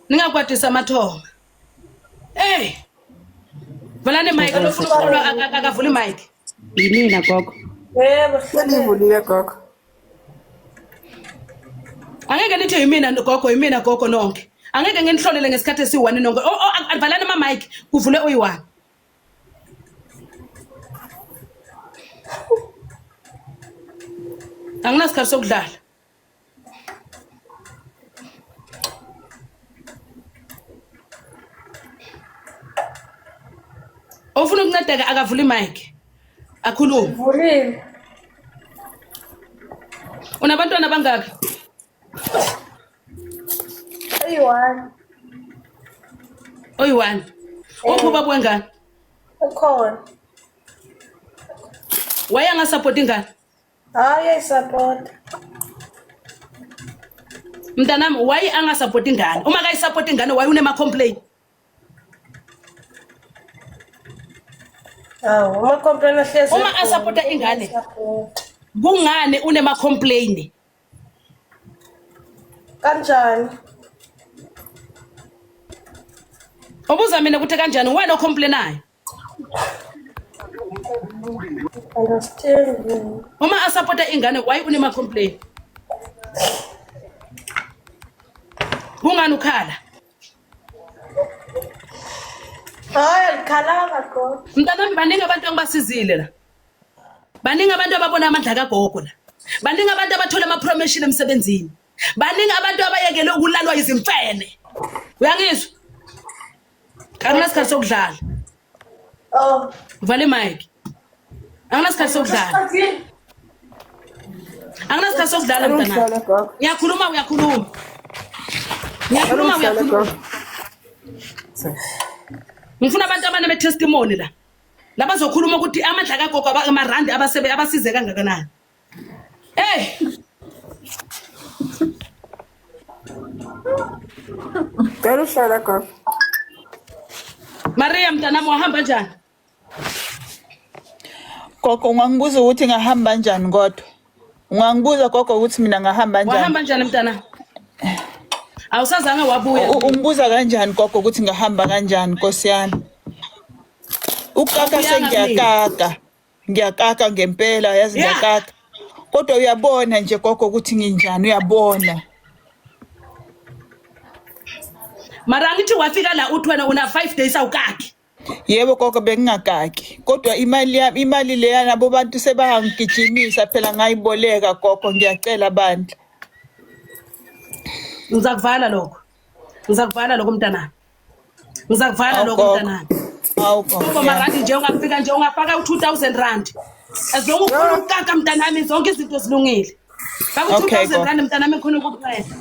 Ningakwatisa amathonga. Hey. Valani mic, alofuna ukukhuluma akavule mic. Yimina gogo. Yebo, Selivulile gogo. Angeke nithi yimina gogo, yimina gogo nonke. Angeke nginihlolele ngesikhathi esiyi-one nonke. Oh, oh, valani ama mic, kuvule oyi-one. Anginasikhathi sokudlala. Ofuna ukuncedeka akavule imic. Akhulume. Vulile. Unabantwana bangaki? Oyi-one. Oyi-one. Uphi ubaba wengane? Ukhona. Waye angasapoti ingane? Hayi uyayisapota. Mntanami why angasapoti ingane? Uma kayisapoti ingane why unema complain? Hawu, uma complain ahlezi. Uma asapota ingane. Kungani unema complain? Kanjani? Ubuza mina ukuthi kanjani wena ocomplainayo? Understand. Uma asapota ingane why unema complain? Kungani ukhala? Hayi alikhalanga gogo. Mntanami baningi abantu engibasizile la. Baningi abantu ababona amandla kagogo la. Baningi abantu abathola ama promotion emsebenzini. Baningi abantu abayekele ukulalwa izimfene. Uyangizwa? Anginasikhathi sokudlala. Oh. Vale mic. Anginasikhathi sokudlala. Anginasikhathi sokudlala mntanami. Ngiyakhuluma uyakhuluma. Ngiyakhuluma uyakhuluma. Ngifuna abantu abaneme testimony la. Labazokhuluma ukuthi amandla kagogo amarandi abasebe abasize kangakanani. Hey! Cela uhlala gogo. Maria mntanami wahamba njani? Gogo ungangibuza ukuthi ngahamba kanjani kodwa. Ungangibuza gogo ukuthi mina ngahamba kanjani? Wahamba kanjani mntana? Awusazange wabuya. Ungibuza kanjani gogo ukuthi ngahamba kanjani Nkosi yami? Ukaka sengiyakaka. Ngiyakaka ngempela yazi ngiyakaka. Kodwa uyabona nje gogo ukuthi nginjani uyabona. Mara angithi wafika la uthi wena una 5 days awukaki. Yebo gogo bengingakaki kodwa imali yami imali leya nabo bantu sebayangigijimisa phela ngayiboleka gogo ngiyacela bandla. Ngizakuvala lokho. Ngizakuvala lokho mntanami. Ngizakuvala lokho mntanami. Awu gogo. Marandi nje ungafika nje ungafaka u2000 rand. As long ukhona ukukaka mntanami zonke izinto zilungile. Faka u2000 rand mntanami ngikhona ukukunceda.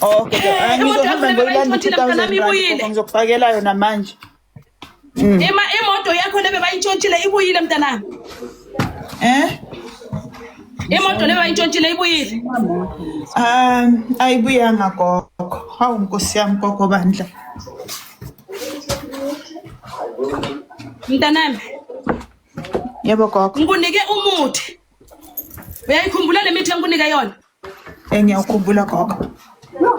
Okay, ngizohamba ngoyilanda u2000 rand ngizokufakela yona manje. Mm. Ima imoto yakho lebe bayintshontshile ibuyile mntanami. Eh? Imoto lebe bayintshontshile ibuyile. Ayibuyanga gogo. Hawu nkosi yami gogo bandla. Mntanami. Yebo gogo. Ngikunike umuthi. Uyayikhumbula le mithi engikunika yona? Eh ngiyawukhumbula gogo.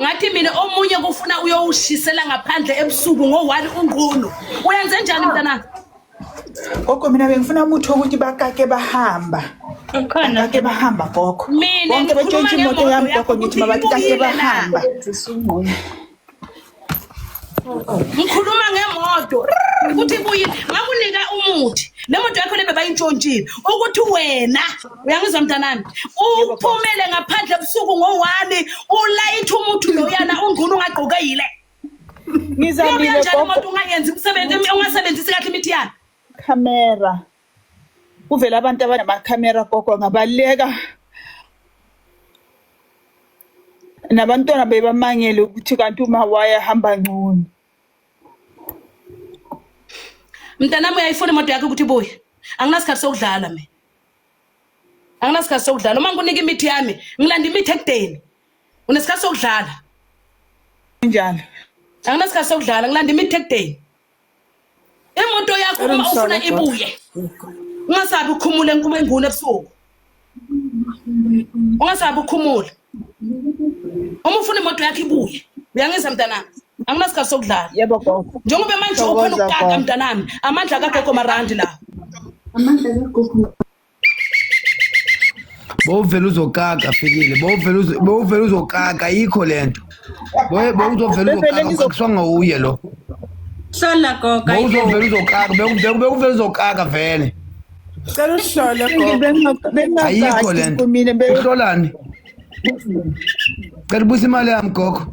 Ngathi mina omunye kufuna uyowushisela ngaphandle ebusuku ngo-1 unqunu. Uyenze njani mntanami? Gogo mina bengifuna umuthi wokuthi bakake bahamba. Ukhona. Bakake bahamba gogo. Mina Bonke ngikhuluma betshontshe imoto ngemoto yami yakho gogo ngithi ukuthi mabathi kake ibuyile na. bahamba. Ngikhuluma ngemoto ukuthi ibuyile. Ngakunika umuthi. Le moto yakho lebe bayintshontshile. Ukuthi wena uyangizwa mntanami. Uphumele ngaphandle ebusuku ngo-1 ulayithe umuthi loyana ungqunu ungagqokile. Ngizamile Iyobuya njani gogo. imoto ungayenzi umsebenzi ungasebenzisi kahle imithi yayo? Camera. Kuvela abantu abanamakhamera gogo ngabaleka. Nabantwana bebamangele ukuthi kanti uma wayehamba ngcono. Mntanami uyayifuna imoto yakho ukuthi ibuye. Anginasikhathi sokudlala mina. Anginasikhathi sokudlala. Uma ngikunika imithi yami, ngilanda imithi ekudeni. Unesikhathi sokudlala. Njalo. Anginasikhathi sokudlala, ngilanda imithi ekudeni. Imoto yakho uma ufuna ibuye. Ungasabi ukukhumula enkuma enguna ebusuku. Ungasabi ukukhumula. Uma ufuna imoto yakho ibuye. Uyangizwa mntanami? Anginasikhathi sokudlala. Yebo gogo. Njengoba manje ukhona Thokoza, ukukaka gogo. mntanami, amandla kagogo marandi la. Amandla kagogo. Bowuvela uzokaka fikile. Bowuvela uzokaka ayikho lento. Bowuzovela Bevele uzokaka ukakiswa nguye lo. Hlola gogo. Bowuzovela uzokaka bekuvela uzokaka vele. Cela uhlole gogo. Ayikho lento. Bengingakwazi mina Uhlolani? Cela ubuyise imali yami gogo.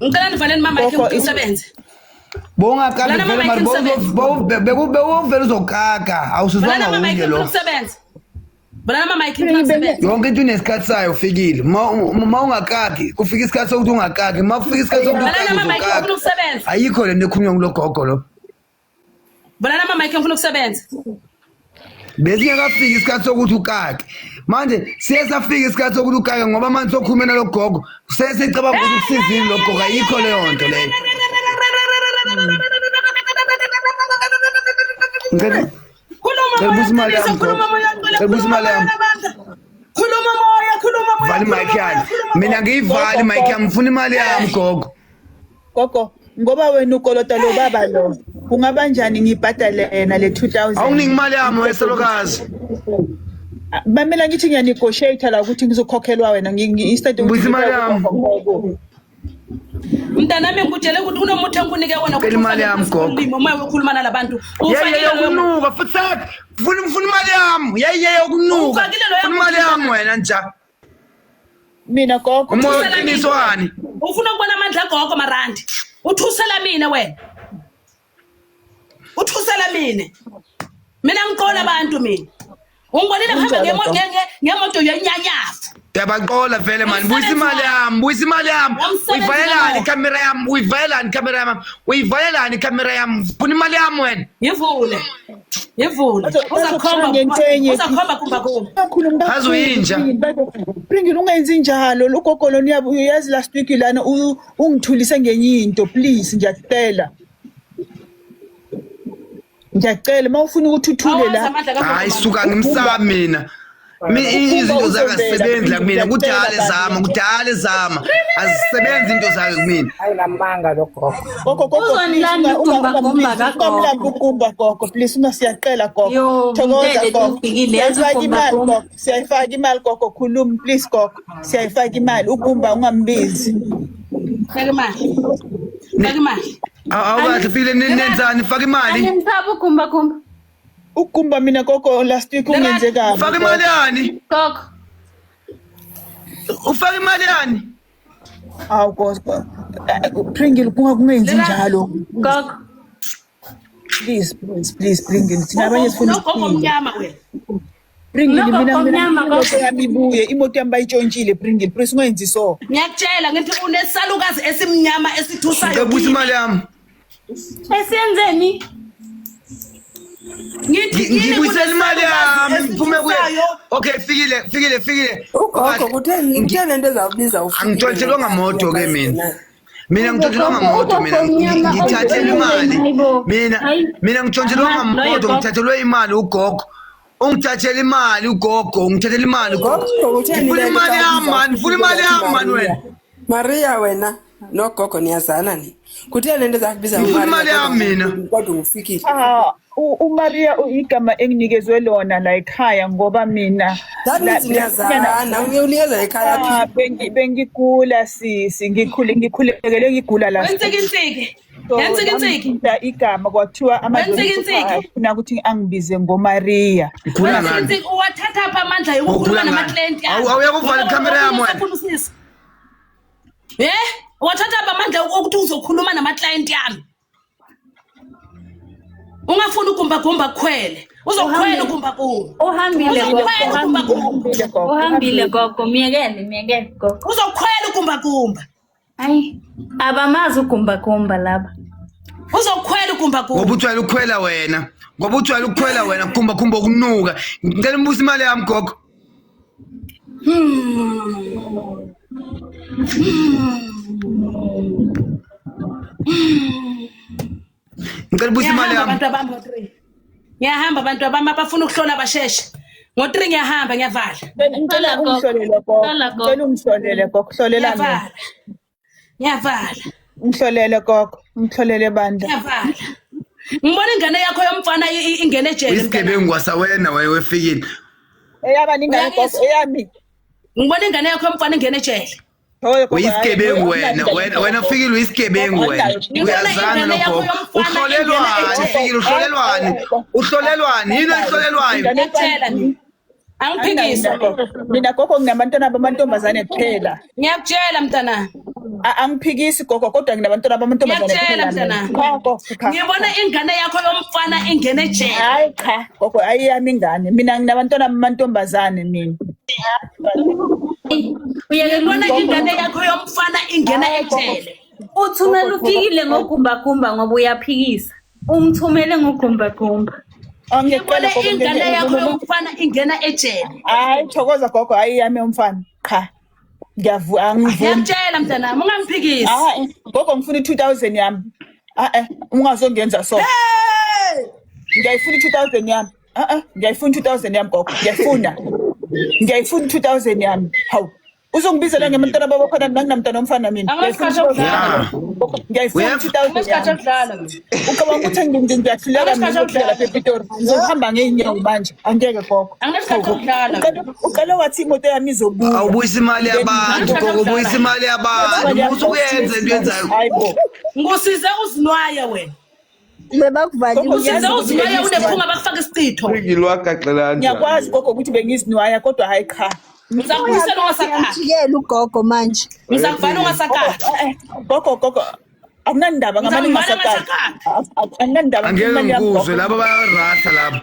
Ngicela nivaleni mama yakhe Gogo, umsebenzi. Bowungakaki Lana vele mama mari yakhe umsebenzi. bewuvela uzokaka Valani awusizwanga mama uye yakhe lo. umsebenzi. Valani mama yakhe umsebenzi. Yonke into inesikhathi sayo fikile. Ma ungakaki kufika isikhathi sokuthi ungakaki. Ma kufika isikhathi sokuthi Valani ukake mama yakhe uzokaka. ufuna ukusebenza. Ayikho lento ekhulunywa ngulo gogo lo. Valani mama yakhe ufuna ukusebenza. Besingakafiki isikhathi sokuthi ukake. Manje siye safika isikhathi sokuthi ukake ngoba manje sokhulume nalo gogo. Sesicabanga ukuthi usizile lo gogo ayikho leyo nto leyo. Ngicela Khuluma Cela moya, ubuyise imali yami, khuluma gogo. moya, ngicela Cela ubuyise khuluma imali moya yami. nabantu. Khuluma moya, khuluma moya. Vala khuluma imic moya, yami. khuluma Mina moya. ngiyivali imic yami ngifuna imali yami gogo. Gogo, ngoba wena ukolota lo baba lo. Kungabanjani ngibhadale yena le 2000? Awunginiki imali yami weselokazi. Mamela ngithi ngiyanegotiate la ukuthi ngizokhokhelwa wena instead of Buyisa imali yami. Mntanami ngikutshele ukuthi kunomuthi engikunike wona Cela imali yami, gogo. ulimi uma ukhuluma nalabantu. Yeye Ufakile loyo muthi. yokunuka futhi funa ngifuna imali yami. Yeye yokunuka. Ufakile loya Funa imali muthi, yami wena nja. Mina gogo. Umoya Uthusela mina. uqiniswani. Ufuna ukubona amandla agogo marandi. Uthusela mina wena. Uthusela mina. Mina ngiqola abantu mina. Ungibonile ngihambe Kunjalo, gogo. ngemoto yenyanyafu. Uyabaqola vele mani. Buyisa imali yami, buyisa imali yami. Umsebenzi Uyivalelani wakho. ikhamera yami? Uyivalelani ikhamera yami? Uyivalelani ikhamera yami? Funa imali yami wena. Yivule. Yivule. Bazokushaya ngento Uzakhomba kumba kumba. Kakhulu Azi uyinja. Bringile ungenzi njalo ugogo lona uyazi last week lana ungithulise ngenye into please ngiyacela. Ngiyacela mawufuna ukuthi uthule Awazi la. amandla kagogo Hayi mama. suka ngimsaba mina. Izinto zakhe azisebenzi la kumina kudala ezama kudala ezama azisebenzi into zakhe kumina. Ayinamanga lo gogo. Gogo gogo Uzonilanda ugumba gumba kagogo. ungamlambi ugumba gogo please ungasiyaqela gogo. Yo, Thokoza ngeke gogo. ufikile, yazi Siyayifaka ugumba imali gumba. gogo. Siyayifaka imali gogo khuluma please gogo. Siyayifaka imali ugumba ungambizi. Faka imali. Faka imali. Awukahle fikile nenzani faka imali. Animsaba ugumba gumba. Ugumba mina gogo last week ungenze kabi. Faka imali yani? Gogo. Ufaka imali yani? Awu gogo. Pringile kungenzi njalo. Gogo. Please please please Pringile thina abanye sifuna Nogogo ukuphila. omnyama wena. Pringile Nogogo mina mina omnyama, imoto gogo. yami ibuye imoto yami bayitshontshile Pringile please ungenzi so. Ngiyakutshela ngithi unesalukazi esimnyama esithusayo. Ngicela ubuyise imali yami. Esiyenzeni? Ngithi kini Ngibuyisela imali kunesalukazi yami ngiphume kuye. esithusayo. Okay fikile fikile fikile. Ugogo kutheni kutheni into ezawubiza ufikile? Angitshontshelwanga moto ke mina. Mina ngitshontshelwanga moto mina Ugogo omnyama ngithathelwe imali. Hayibo. Mina Hayi. mina ngitshontshelwanga Aha, loyo moto gogo. ngithathelwe imali ugogo. Ungithathele imali ugogo, ungithathele imali ugogo. Gogo kutheni Ngifuna le nto imali yami ezawubiza mani, ngifuna ufikile imali yami mani wena. Maria wena nogogo niyazana ni. Kutheni le nto ezakubiza Ngifuna imali uMaria yami mina. kodwa ungufikile? Ah, uMaria igama enginikezwe lona la ekhaya ngoba mina That means niyazana, unikeza ekhaya Ah, phi? bengigula sisi ngikhule ngikhulekele ngigula last Wensiki week. insiki. So Wensiki insiki. bangipha igama kwathiwa Wensiki insiki. afuna ukuthi angibize ngoMaria. Ukhula Wensiki ngani? insiki uwathatha apha amandla yokukhuluma Ukhula ngani? nama-client Awuyakuvala ikhamera yami wena. Eh? Uwathatha apha amandla okuthi uzokhuluma nama-client yami. Ungafuni ugumbagumba kukhwele. Uzokhwela ugumbagumba. Uhambile gogo. Uzokhwela ugumbagumba. Uhambile gogo. Uhambile gogo. Miyekele, miyekele gogo. Uzokhwela ugumbagumba. Hayi. Abamazi ugumba gumba laba. Uzokhwela ugumbagumba. Ngoba ujwayele ukukhwela wena. Ngoba ujwayele ukukhwela wena kumba kumba ukunuka. Ngicela umbuso imali yami gogo. Ngicela ubuyise imali Ngiyahamba yami. abantu abami ngo-three. Ngiyahamba abantu abami abafuna ukuhlola basheshe. Ngo-3 ngiyahamba ngiyavala. Ngicela Hlola gogo. ungihlolele gogo. Hlola gogo. Ngicela ungihlolele gogo. Hlolela mina. Ngiyavala. Ngiyavala. Ngihlolele gogo. Ngihlolele bandla. Ngiyavala. Ngibona ingane yakho yomfana ingene ejele mntanami. Isigebengu kwasawena wena wefikile. Eyabani ingane gogo? Uyangizwa? Eyami. Ngibona ingane yakho yomfana ingene ejele. Hoyo gogo. Uyisigebengu wena, wena wena fikile uyisigebengu wena. Ngibona Uyazana ingane yakho nogogo. yomfana ingena Uhlolelwani ejele. fikile uhlolelwani? Uhlolelwani? Yini oyihlolelwayo? Ngiyakutshela mina. Angiphikisi. Mina gogo nginabantwana bamantombazane kuphela. Ngiyakutshela mntanami. Angiphikisi gogo kodwa nginabantwana bamantombazane Ngiyakutshela kuphela. mntanami. Cha gogo cha. Ngibona ingane yakho yomfana ingene ejele. Hayi cha gogo ayiyami ingane. Mina nginabantwana bamantombazane mina. Uyeke Ngibona ingane yakho yomfana ingena ejele. Uthumela ufikile ngogumbagumba ngoba uyaphikisa. Umthumele ngogumbagumba. Ngibona Angiyacela gogo. ingane yakho yomfana ingena ejele. Hayi thokoza gogo ayiyami yomfana. Cha. Ngiyavu angivumi. Ngiyakutshela mntanami ungangiphikisi. Hayi gogo ngifuna i2000 yami. Ah eh ungazongenza so. Ngiyayifuna i2000 yami. Ah eh ngiyayifuna i2000 yami gogo. Ngiyayifuna. Ngiyayifuna i2000 yami. Hawu. Uzongibizela ngemntwana baba khona mina nginamntwana omfana mina. Anginasikhathi sokudlala. Ngiyayifuna Uyeva? i2000 Anginasikhathi yami. sokudlala mina. Ucabanga ukuthi ngiyahluleka mina Anginasikhathi ukudlala lapha ePitori. Ngizohamba ngeenyawo manje. Angeke gogo. Anginasikhathi sokudlala. Uqale wathi imoto yami izobuya. Awubuyisa imali yabantu gogo, ubuyisa imali yabantu. Musa ukuyenza into yenzayo. Hayibo. Ngikusize uzinwaya wena. Bebakuvalile. Usize uzinwaya unephunga bakufaka isichitho. Fikile wagaxela kanjani? Ngiyakwazi gogo ukuthi bengizinwaya kodwa hayi cha. Ngizakubuyisela ungasakhathi. Uyamjikela ugogo manje. Ngizakuvala ungasakhathi. Gogo gogo akunandaba ngamali Ngizakubhala ngasakali. Akunandaba Angeke imali yami ngikuzwe gogo. laba bayarasa laba.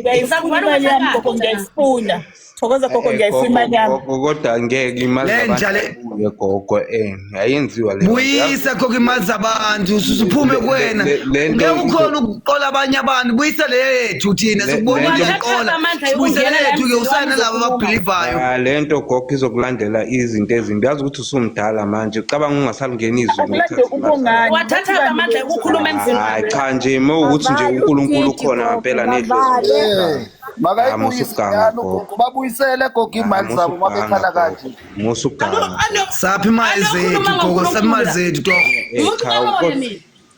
Ngiyayifuna imali yami gogo ngiyayifuna. Thokoza gogo Eh, ngiyayifuna imali yami. Gogo kodwa ngeke imali Le zabantu nja le- ayibuye gogo eh ayenziwa le. Buyisa khokha imali zabantu usuphume kuwena. Le nto- Ngeke ukhona ukuqola abanye abantu. Buyisa le yethu thina Le- sikubona le- uyayiqola. Amandla Buyisa le yokungena la yethu ke emzini usayina wami laba ababhilivayo. Ah lento gogo izokulandela izinto ezimbi. Yazi ukuthi usumdala manje. Ucabanga ungasalungena izulu Akulande ubungani. Wathatha amandla okukhuluma emzini Hayi wami. cha nje mawukuthi nje Bavale uNkulunkulu umthetho, ukhona gogo, ngempela bavale. nedlozi. Eh, makayibuyise Musuganga, njalo gogo. gogo babuyisele gogo imali zabo mabekhala kanje. Musuganga. Saphi imali zethu gogo, saphi imali zethu gogo. Eh Umuntu cha kabone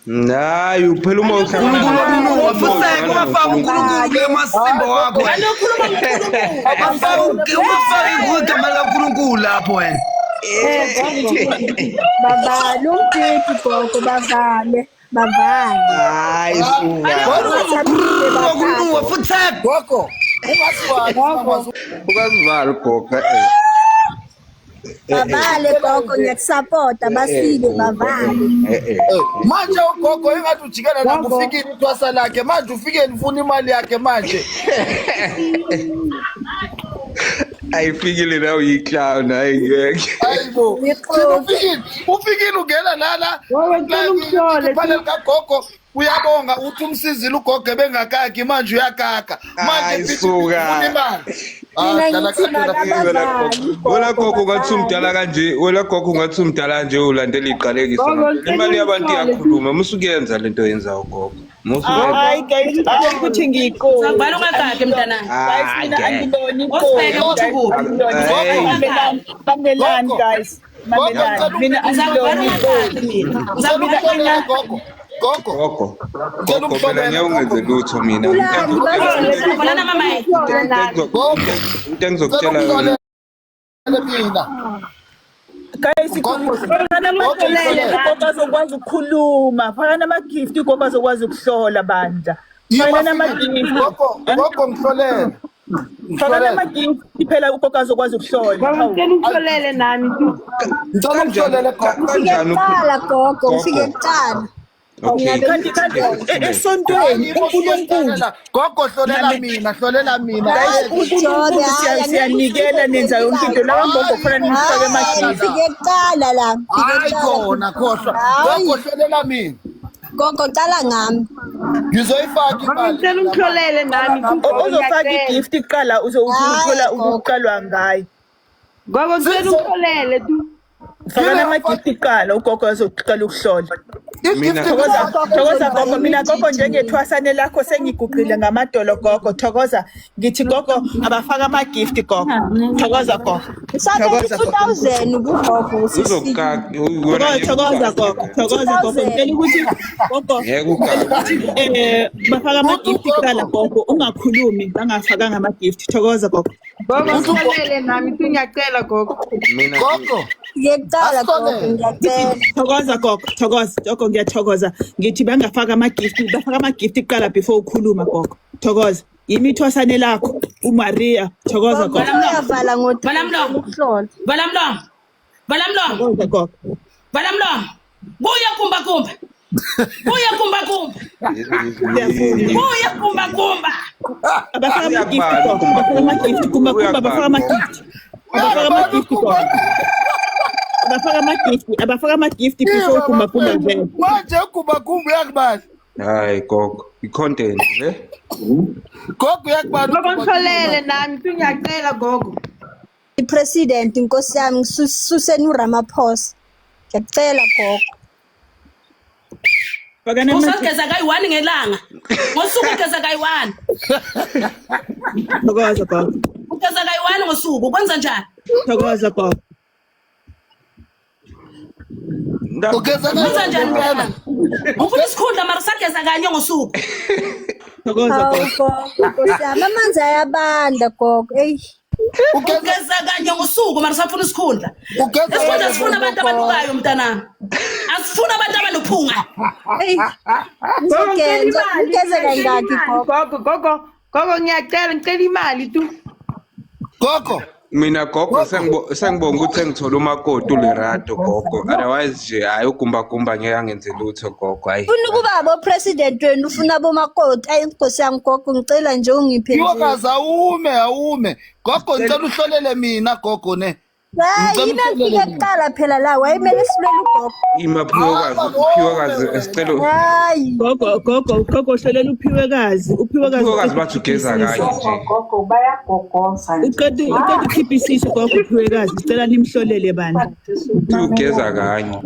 mina. Hayi phela uma uhlangana uNkulunkulu wafutheka ungafaki uNkulunkulu kule masimba wakho wena. Alokhuluma ngoNkulunkulu. Ungafaki ungafaki igama likaNkulunkulu lapho wena. Bavale umthetho gogo bavale. Bavale. Hayi suka. UNkulunkulu wafutheka. Gogo ungasivali mama Ukazivali gogo eh. Bavale gogo ngiyakusapota basile bavale. Eh eh. Manje ugogo engathi ujikela la kufikile ithwasa lakhe manje ufikele ufuna imali yakhe manje. Ayifikile nawe uyiclown hayi ngeke. Hayibo. Thina ufikile ufikile ungena lala. Gogo, ngicela ungihlole. Ibhale likagogo uyabonga uthi umsizile ugogo ebengakaki manje uyakaka. Manje Hayi, fithi suka. ufuna imali. Ah, Mina dlala ngithi kahle makabavale. Wena gogo ungathi umdala kanje, wena gogo ungathi umdala kanje ulandela iqalekiso. Gogo, ngicela Imali yabantu ungihlole. iyakhuluma, musukuyenza lento oyenzayo gogo. Musukuyenza. Hayi guys, hayi ukuthi ngiyiqola. Uzakubhala ungakaki mntanami. Guys mina Hayi, angiboni Usibheke ukuthi ukuphi. Hey. Mamelani Gogo. guys. Mamelani. Mina Ngizakubhala angiloni ungakaki mina. Ngicela Ngizakubhala umhlolele gogo. Gogo. Gogo. Ngicela Gogo phela umhlolele ngeke ungenze gogo. lutho mina. Ulani Ngizakubhala namama yakhe. Gogo. Into Ngicela engizokutshela yona. umhlolele mina. Guys, Gogo. fakani ama-gift ugogo azokwazi ukukhuluma. Fakani ama-gift ugogo azokwazi ukuhlola bandla. Fakani ama-gift. Gogo, gogo ngihlolele. Fakani Ngihlolele. ama-gift phela ugogo azokwazi ukuhlola. Gogo Hawu. ngicela ungihlolele nami. Ngicela umhlolele gogo. Ngifike Kanjani kuqala gogo, ngifike kuqala. Okay. Kanti kanti esontweni uNkulunkulu Gogo hlolela mina, hlolela mina. Guys, uNkulunkulu siyanikela nenza yonke into. Lawa gogo kufanele nifake Hayi, ama-gift. ngifike kuqala la. Ngifike Hayi kuqala. khona khohlwa. Hayi. Gogo hlolela mina. Gogo qala ngami. Ngizoyifaka Gogo imali. ngicela ungihlolele nami. Gogo Ozofaka ngiyacela. i-gift kuqala uzothola ukuqalwa ngayo. Gogo ngicela ungihlolele tu. Fakani ama-gift kuqala ugogo azoqala ukuhlola. Mina Thokoza, thokoza gogo. Mina gogo njengethwasane lakho sengiguqile ngamadolo gogo. Thokoza. Ngithi gogo abafaka ama gift gogo. Thokoza gogo. Usabela Thokoza gogo. 2000 kugogo usisifikile. uzokukaka wena Thokoza, thokoza ngeke ukake. gogo. Thokoza gogo. Ngicela ukuthi gogo Ngeke ukake. ukuthi bafaka ama Uthi gift kuqala ugogo, gogo. Ungakhulumi bangafakanga ama gift. Thokoza gogo. Gogo uthi ugogo, ngihlolele nami tu ngiyacela gogo. Mina gogo, Ngiyekuqala gogo asihlolele. ngiyacela. Thokoza gogo, thokoza gogo ngiyathokoza. Ngithi bangafaka ama gift, bafaka ama gift kuqala before ukhuluma gogo. Thokoza. Yimi ithwasane lakho uMaria. Thokoza Gogo gogo. Vala mlomo. uyavala ngo-3 Vala mlomo. ukuhlola. Vala mlomo. Vala mlomo. Thokoza gogo. Vala mlomo. Buya kumba kumba. Buya kumba kumba. Ngiyavuma. Buya kumba kumba. Abafaka ama gift Uyakubala gogo, abafaka ama uGumbagumba. gift, kumba kumba abafaka Uyakubala ama gogo. gift. Abafaka ama Uyakubala gift gogo. uGumbagumba. Abafaka ama gift, abafaka ama gift before Iba kumba kumba bafethu. vele. Manje uGumbagumba uyakubala. Hayi gogo, i-content le. Gogo uyakubala Gogo uGumbagumba. ngihlolele nami tu ngiyacela gogo. I-president inkosi yami ngisuseni uRamaphosa. Ngiyacela gogo. Fakani ama gift. Usageza kayi-1 ngelanga. Ngosuku ugeza kayi-1. Thokoza gogo. Ugeza kayi-1 ngosuku. Kwenza njani? Thokoza gogo. Ugeza Kwenza kanjani njani ngempela? mntanami? Ufuna isikhundla mara usageza kanye ngosuku. Thokoza Hawu gogo. gogo nkosi yami amanzi ayabanda gogo. Eyi. Ugeza Ugeza kanye ngosuku mara usafuna isikhundla. ugeza Isikhundla kanye sifuna abantu abanukayo mntanami. Asifuna abantu abanophunga. Eyi. Gogo ngicela Ngizogenza imali ngigeze mina ngicela kangaki imali gogo. gogo gogo gogo ngiyacela ngicela imali tu. Gogo, Mina gogo gogo. sengibonga ukuthi sengithola umakoti uLerato gogo. Otherwise nje hayi uGumbagumba ngeke angenze lutho gogo. Hayi. Ufuna ukuba abo president wenu ufuna abomakoti. Ayi nkosi yami gogo ngicela nje ungiphe nje. Iwokazi awume awume. Gogo ngicela uhlolele mina gogo ne. Hayi Ngicela yimi uhlolele engifike mina. kuqala phela la wayemele silwele ugogo. Ima Phiwokazi, Hamba wome Phiwokazi wena. sicela Hayi. Gogo gogo gogo hlolela uPhiwekazi. uPhiwekazi uPhiwokazi uqeda bathi ukukhipha ugeza kanye isisu. nje. Gogo bayagogoza nje. Uqeda uqeda ukukhipha isisu gogo uPhiwekazi. Sicela nimhlolele bandla. Uthi ugeza kanye.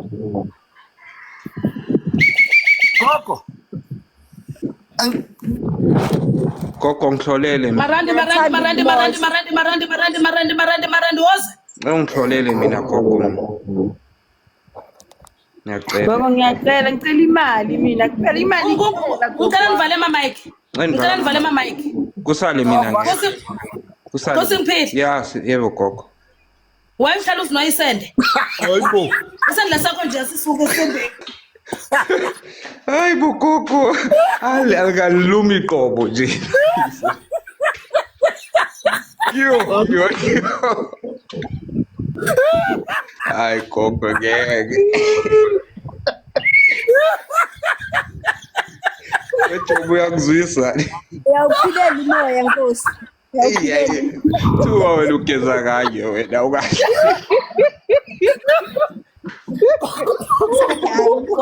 Gogo. Gogo ngihlolele mina. Marandi marandi Ngiyathanda marandi marandi ukuboshwa. marandi marandi marandi marandi marandi marandi woza. Ungihlolele mina gogo. Ngiyacela. Gogo ngiyacela ngicela imali mina kuphela imali kuphela gogo Ngicela wami. nivale ama mic. Ngicela nivale ama mic. Kusale mina ngedwa. Nkosi Kusale. Nkosi ngiphile. Ya, yebo gogo. Why uhlala uzinwayisende? Hayibo. Isandla sakho nje asisuke esendeni. Hayi bo gogo. Ali alikalumi qobo nje. Yo, yo, yo. Hayi gogo ngeke. Wejobo uyakuzwisa. Uyawuphilela umoya nkosi. Eyi, Uyawuphilela. hayi. Thuka wena ugeza kanye wena ukahle. Hayi. Gogo.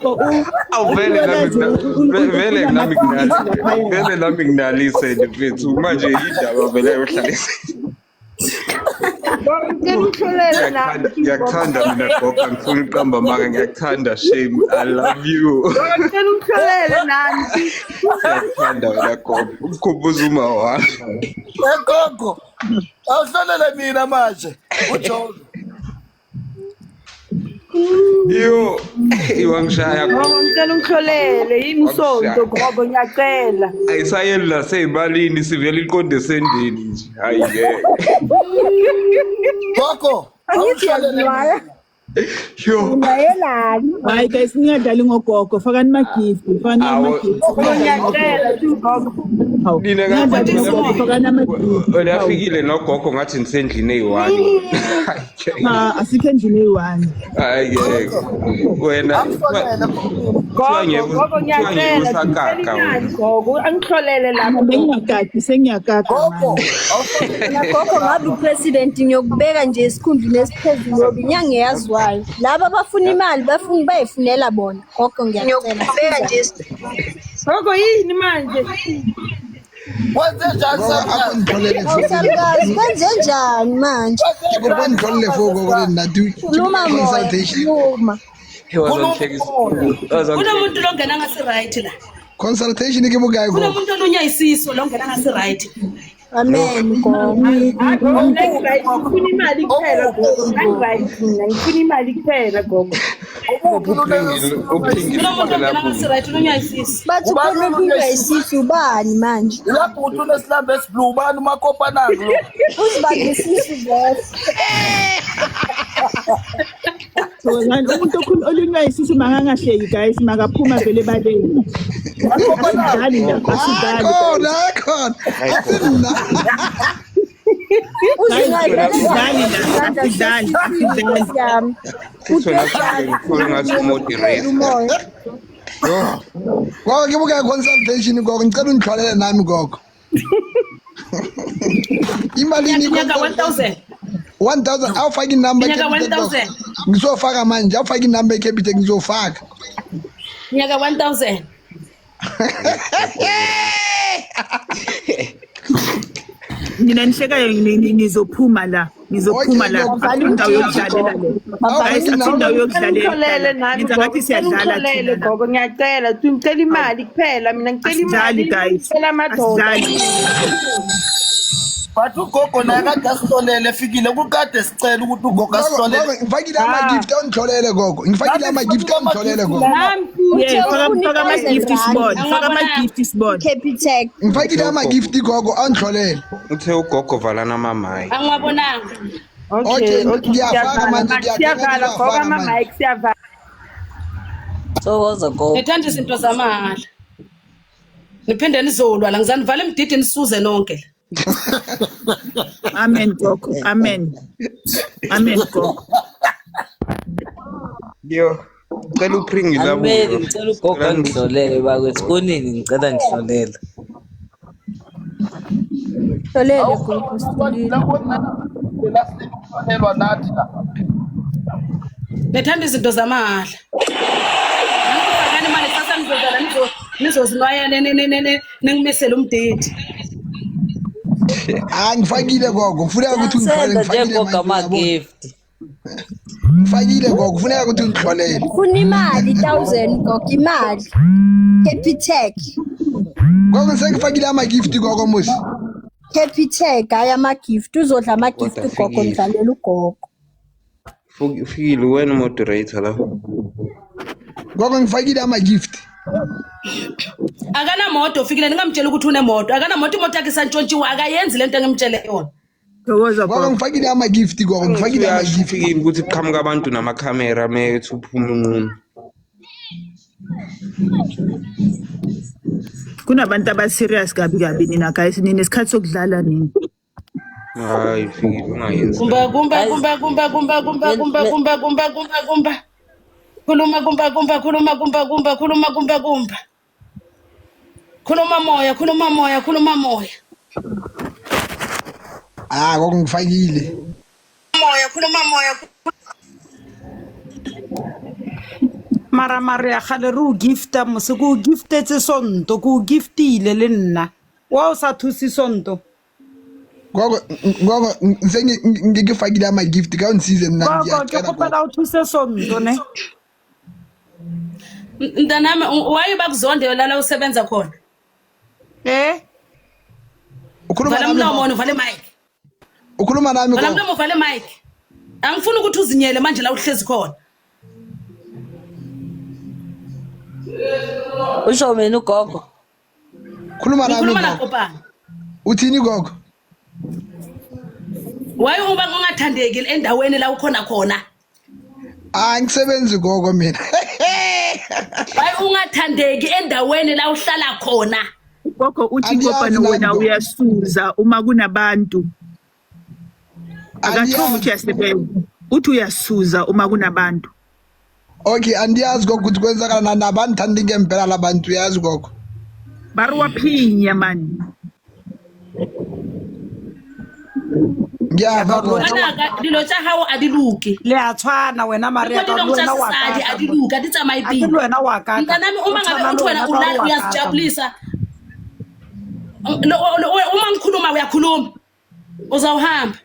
Gogo gogo Awu vele nami uPhiwekazi vele nami unama gift laphaya. vele nami nginalise nje mfethu manje indaba vele yohlalisa. Gogo ngicela uhlolele nami tu gogo. Ngiyakuthanda mina gogo angifuni ukuqamba amanga ngiyakuthanda shame I love you. Gogo ngicela uhlolele nami tu. Ngiyakuthanda wena gogo ukukhumbuza uma wami. Eh gogo. Awuhlolele mina manje. Ujobe. Yo, iwangishaya Gogo gogo. ngicela ungihlolele yimi Wangishaya. usonto gogo ngiyacela. Ayisayeli naseyibalini sivele iqonde esendeni nje. Hayi ngeke. Gogo, Angithi awuhlolele uyazinwaya. mina. Yo. Unwayelani? Hayi guys ningadlali ngogogo. Fakani ama gift. Fakani ama Awu gift. Gogo Ningadlali ngogogo. ngiyacela tu gogo. Hawu. nina ngathi Ningadlali mina ngogogo fakani ama gift. wena Hawu. afikile nogogo ngathi nisendlini eyi-one. Hayi ngeke. Cha asikho endlini eyi-one. Hayi ngeke. Wena Amhlolele gogo. kuthiwa Gogo ngeke gogo kuthiwa ngeke ngiyacela tu ngicela usakaka imali wena. gogo angihlolele Mina lapho gogo. bengingakaki sengiyakaka Gogo, manje. awuhlolele Mina gogo ngabe upresident ngiyokubeka nje esikhundleni esiphezulu ngoba inyanga eyaziwayo. Laba abafuna imali bafuna bayifunela bona. Gogo ngiyacela siza. Gogo yini manje? Wenze njani Gogo salukazi? akundixolele Hawu for salukazi kwenze njani manje? ke kopa ntlolele foo gogo le nna ke Khuluma kopa moya consultation. khuluma. Wazangihlekisa. Kunomuntu longena ngasi-right la. Consultation ke bokae gogo? Kunomuntu olunya isiso longena ngasi-right. Amen gogo. Ngifuna imali kuphela gogo. Ngi-right mina, ngifuna imali kuphela gogo. Kunomuntu ongena ngasi-right olunya isiso. Bathi khona olunywa isisu ubani manje? Lapho uthi unesilambu esiblue ubani umakopanang lo? Uzibambe isisu boss. Thokozani umuntu olunywa isisu makangahleki guys, makaphuma vele ebaleni. Asidlali la, asidlali. Khona khona. Asimna. Asidlali la, asidlali, asidlali. Futhi wena ngifuna ngathi umoderator. Yo. Gogo ke bokae consultation gogo? Ngicela ungixolele nami gogo. Imali ni Nyaka 1000. 1000 awufaki inamba Nyaka 1000. Ngizofaka manje, awufaki inamba eCapitec ngizofaka. Nyaka 1000. Nina nihlekayo nizophuma la, nizophuma la. Akusindawo yokudlalela le. Guys, akusindawo yokudlalela. Ngixolele nami Nenza ngathi siyadlala ngixolele thina la. gogo, ngiyacela. Ngicela imali kuphela mina, ngicela Asidlali imali. guys. Ngicela amadoda. Asidlali. But ugogo naye kade asihlolele efikile kukade sicela ukuthi ugogo asihlolele. Gogo ngifakile ama-gift awungixolele gogo. Ngifakile ama-gift awungixolele gogo. Yeah, faka ama-gift sibone. Faka ama-gift sibone. Capitec. Ngifakile ama-gift gogo awungixolele. Uthe ugogo valana amamic. Angiwabonanga. Okay, ngiyafaka manje, Siyavala gogo ngiyafaka manje. ama-mic siyavala. Thokoza gogo. Nithanda izinto zamahhala. Niphinde nizolwa la ngizanivala imididi nisuze nonke la. Amen gogo. Amen. Amen gogo. Yo. Cela upringi Amen, labuyo. ngicela ugogo angihlolele bakwethu. Kunini ngicela ngihlolele. Xolele gogo sixolile. Lasihlolelwa nathi la. Nithanda izinto zamahhala. Angifakani imali kusasa nizozala nizozinwaya ningimisele umdidi. Ah ngifakile gogo, kufuneka ukuthi ungixolele Senda nje ngifakile gogo manje uyabona. ama-gift. Ngifakile gogo, kufuneka ukuthi ungixolele. Ufuna imali 1000 gogo imali. Capitec. Gogo sengifakile ama-gift gogo musi. Capitec hayi ama-gift uzodla ama-gift Kodwa ugogo fikile. ndlalela ugogo. Fikile wena moderator la. Gogo ngifakile ama-gift. Akanamoto ufikile ningamtshela ukuthi unemoto. Akanamoto imoto yakhe isantshontshiwe akayenzi lento engimtshele yona. Thokoza Gogo gogo. ngifakile ama-gift gogo, ngifakile Uyasho ama-gift. ufikile ukuthi kuqhamuka abantu namakhamera methi uphuma unqunu. Kunabantu aba-serious kabi kabi nina guys, ninesikhathi sokudlala nini. Hayi fikile ungayenzi. Kumba kumba Guys, kumba kumba kumba kumba kumba me- kumba kumba kumba kumba. Khuluma kumba kumba khuluma kumba kumba khuluma kumba kumba. Khuluma moya khuluma moya khuluma moya. Ah gogo ngifakile. Moya khuluma moya. Mara Maria gale re o gifta mose ke o giftetse sonto ke o giftile le nna wa o sa thuse sonto. Gogo gogo ngifakile ama-gift ka ungisize mina Gogo ke ngiyacela gogo. kgopela o thuse sonto ne. Mntanami why bakuzonde lala usebenza khona? Eh? Ukhuluma Vala nami umlomo gogo. wena uvale mic. Ukhuluma nami Vala gogo. umlomo uvale mic. Angifuni ukuthi uzinyele manje la uhlezi khona. Usho mina ugogo. Khuluma nami Ngikhuluma gogo. nakopana. Uthini gogo? Why uba ungathandeki endaweni la ukhona khona? Ah ngisebenzi gogo mina. Why ungathandeki endaweni la uhlala khona? Gogo uthi Andiyazi kopano nami wena gogo. uyasuza uma kunabantu. Akathongi ukuthi Andiyazi. uyasebenza. Uthi uyasuza uma kunabantu. Okay, andiyazi gogo ukuthi kwenzakala nani abandithandi ngempela labantu uyazi gogo. Ba re wa phinya man. Ngiyava gogo. Ngwanaka dilo tsa gago a di loke. Le a tshwana wena Le Maria ko ka dilong le tsa wena wa sesadi kaka a di loke, a di tsamaye A ke le pila. wena wa kaka. Mntanami O uma ngabe tshwana uthi le wena wena ka ulala wa kaka. uyazijabulisa. Uma ngikhuluma uyakhuluma. Uzawuhamba.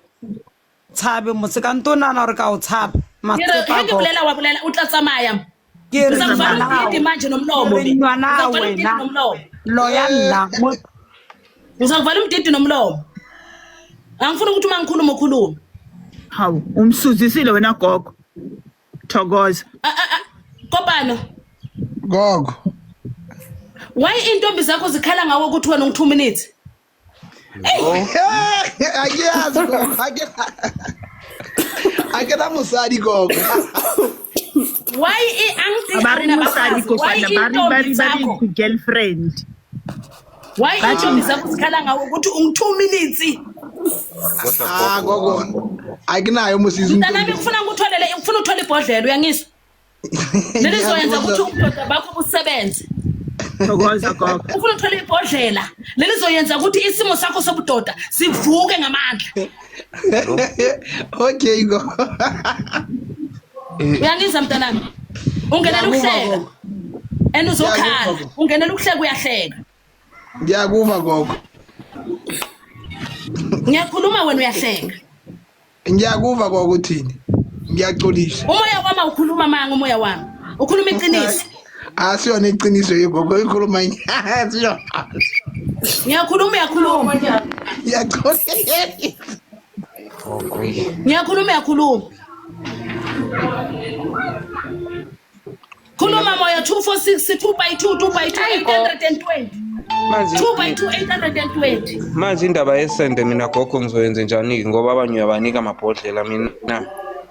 Tshabe motse ka nto nahana hore ka o tshaba. Ke re Matshepa he ke gogo. bolela wa bolela o tla tsamaya. Ke re Ngizakuvala ngwana umdidi manje nomlomo. Ke re ngwana Ngizakuvala umdidi wena. nomlomo. Loya nna. Ngizakuvala umdidi nomlomo. Angifuni ukuthi uma ngikhuluma ukhulume. Hawu, umsuzisile wena gogo. Thokoza. Kopano. Gogo. Why intombi zakho zikhala ngawe ukuthi wena ungu 2 minutes? Akiyazi gogo. Akena mosadi gogo. Why angithi Ba re mosadi awunabafazi? Why kopana ba re intombi ba re ba zakho? re girlfriend. Why intombi zakho zikhala ngawe ukuthi ungu 2 minutes? Ah gogo. Akinayo mosisi. Mntanami ngifuna ngikutholele ngifuna uthole ibhodlela uyangizwa? Lelizoyenza ukuthi ubudoda bakho busebenze. Thokoza gogo. Ufuna uthole ibhodlela lelizoyenza ukuthi isimo sakho sobudoda sivuke ngamandla. Okay gogo. Uyangizwa mntanami? Ungenela ukuhleka. And uzokhala. Ungenela ukuhleka uyahleka. Ngiyakuva gogo. Ngiyakhuluma wena uyahleka. Ngiyakuva gogo uthini? Ngiyaxolisa. Umoya wami awukhuluma manga umoya wami. Ukhuluma iqiniso. Asiyona iqiniso yegogo ikhuluma asiyona. Ngiyakhuluma uyakhuluma. Ngiyaxolisa. Ngiyakhuluma uyakhuluma. Khuluma moya 246 2 by 2 2 by 2 820. Manje 2 by 2 820. manje indaba yesende mina gogo ngizoyenza njani ngoba abanye uyabanika amabhodlela mina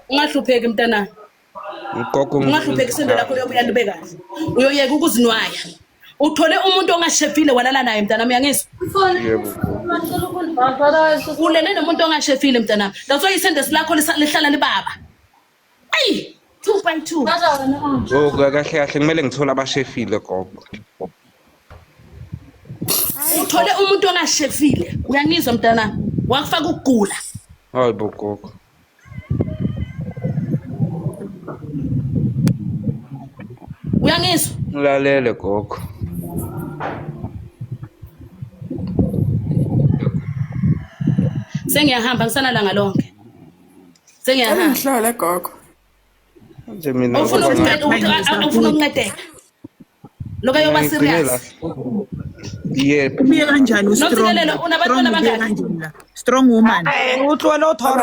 Ungahlupheki mntanami. gogo Ungahlupheki isende lakho liyobuya libe kahle. Uyoyeka ukuzinwaya. Uthole umuntu ongashefile walala naye mntanami uyangizwa? Yebo. Ulele nomuntu ongashefile mntanami. That's why isende lakho lihlala libaba. Ayi 2 by 2. Oh kahle kahle kumele ngithole abashefile gogo. Uthole umuntu ongashefile. Uyangizwa mntanami? Wakufaka ukugula. Hayi bo gogo. Uyangizwa? Ngilalele gogo. Sengiyahamba ngisanalanga lonke. Sengiyahamba. Ngihlole gogo. Manje mina Ufuna ukunceda ufuna ukuncedeka. Lokho ayoba serious. Yebo. Ubuye kanjani u-strong? Nontsikelelo, unabantwana Strong ubuye abangaki? kanjani la? Strong woman. O tlohele o tha o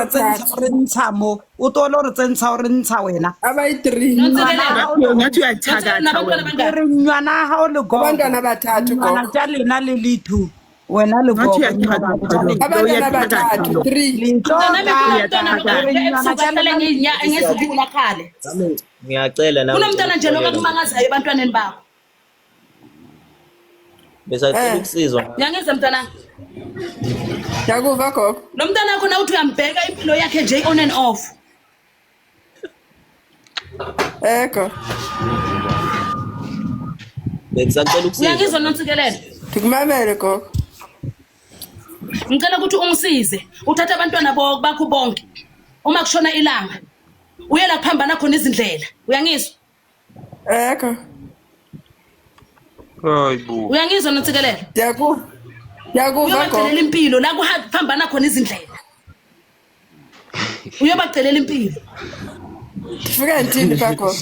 re ntsha mo. O tlohele o re tsentsha o re ntsha wena. Abayi-3. Nontsikelelo. Ngathi uyathakatha wena. Ke re ngwana ha o le gogo. Abantwana abathathu gogo. Ngwana tša lena le le two. Wena le Ngathi gogo. uyathakatha. Abantwana abathathu 3. Mntanami kunomntwana lokho ebusuku ahlale ngezibula khale. Ngiyacela nami. Kunomntwana nje lokho akumangazayo ebantwaneni bakho. Besacela ukusizwa. Uyangizwa mntanami? Ngiyakuva gogo. Lo mntwana wakho na uthi uyambheka impilo yakhe nje on and off. Ego. Bengisacela ukusizwa. Uyangizwa Nontsikelelo? Ndikumamele gogo. Ngicela ukuthi ungisize uthathe abantwana bakho bonke uma kushona ilanga uye la kuphambana khona izindlela. Uyangizwa? Ego. Hayi bo. Uyangizwa Nontsikelelo? Ngiyakuva. Ngiyakuva gogo. Uyobacelela impilo la kuphambana khona izindlela. Uyobacelela impilo. Ndifika ndithini pha gogo?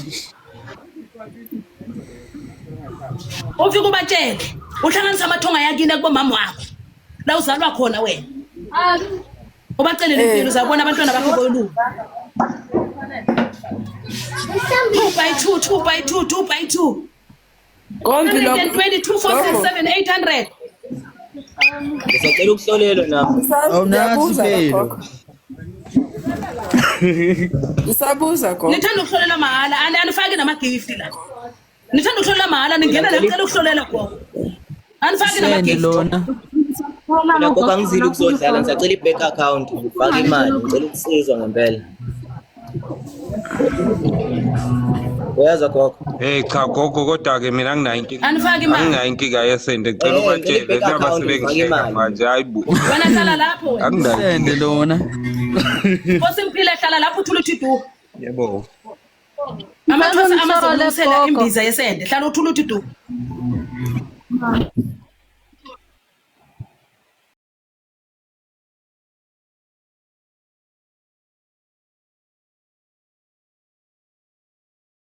Ufike ubatshele uhlanganise amathonga yakini kubomama wakho la uzalwa khona wena. Ubacelele impilo uzabona abantwana bakho boyolunga. 2 by 2 2 by 2 2 by 2. Konke lokho. 120 2 4 6 7 800. Besacela ukuhlolelwa nami. Ngiyabuza la gogo. Ngisabuza gogo. Nithanda ukuhlolela mahhala anifaki nama-gift la. Nithanda ukuhlolela mahhala ningena la ngicela ukuhlolela gogo. Anifaki nama-gift. Lona. Mina gogo angizile ukuzodlala ngisacela i-bank account ngifake imali ngicela ukusizwa ngempela. Uyazwa gogo? Hey cha gogo kodwa ke mina anginayo inkinga. Anifaki imali. Anginayo inkinga yesende ngicela Eh, ubatshele ngicela i-bank naba account ngifake sebengihleka imali. manje hayi bo. Wena hlala lapho wena. Anginayo. Sende lona. Nkosi Mphile hlala lapho uthule uthi du. Yebo. Amaxhosa amazolungisela imbiza yesende. Hlala uthule uthi du.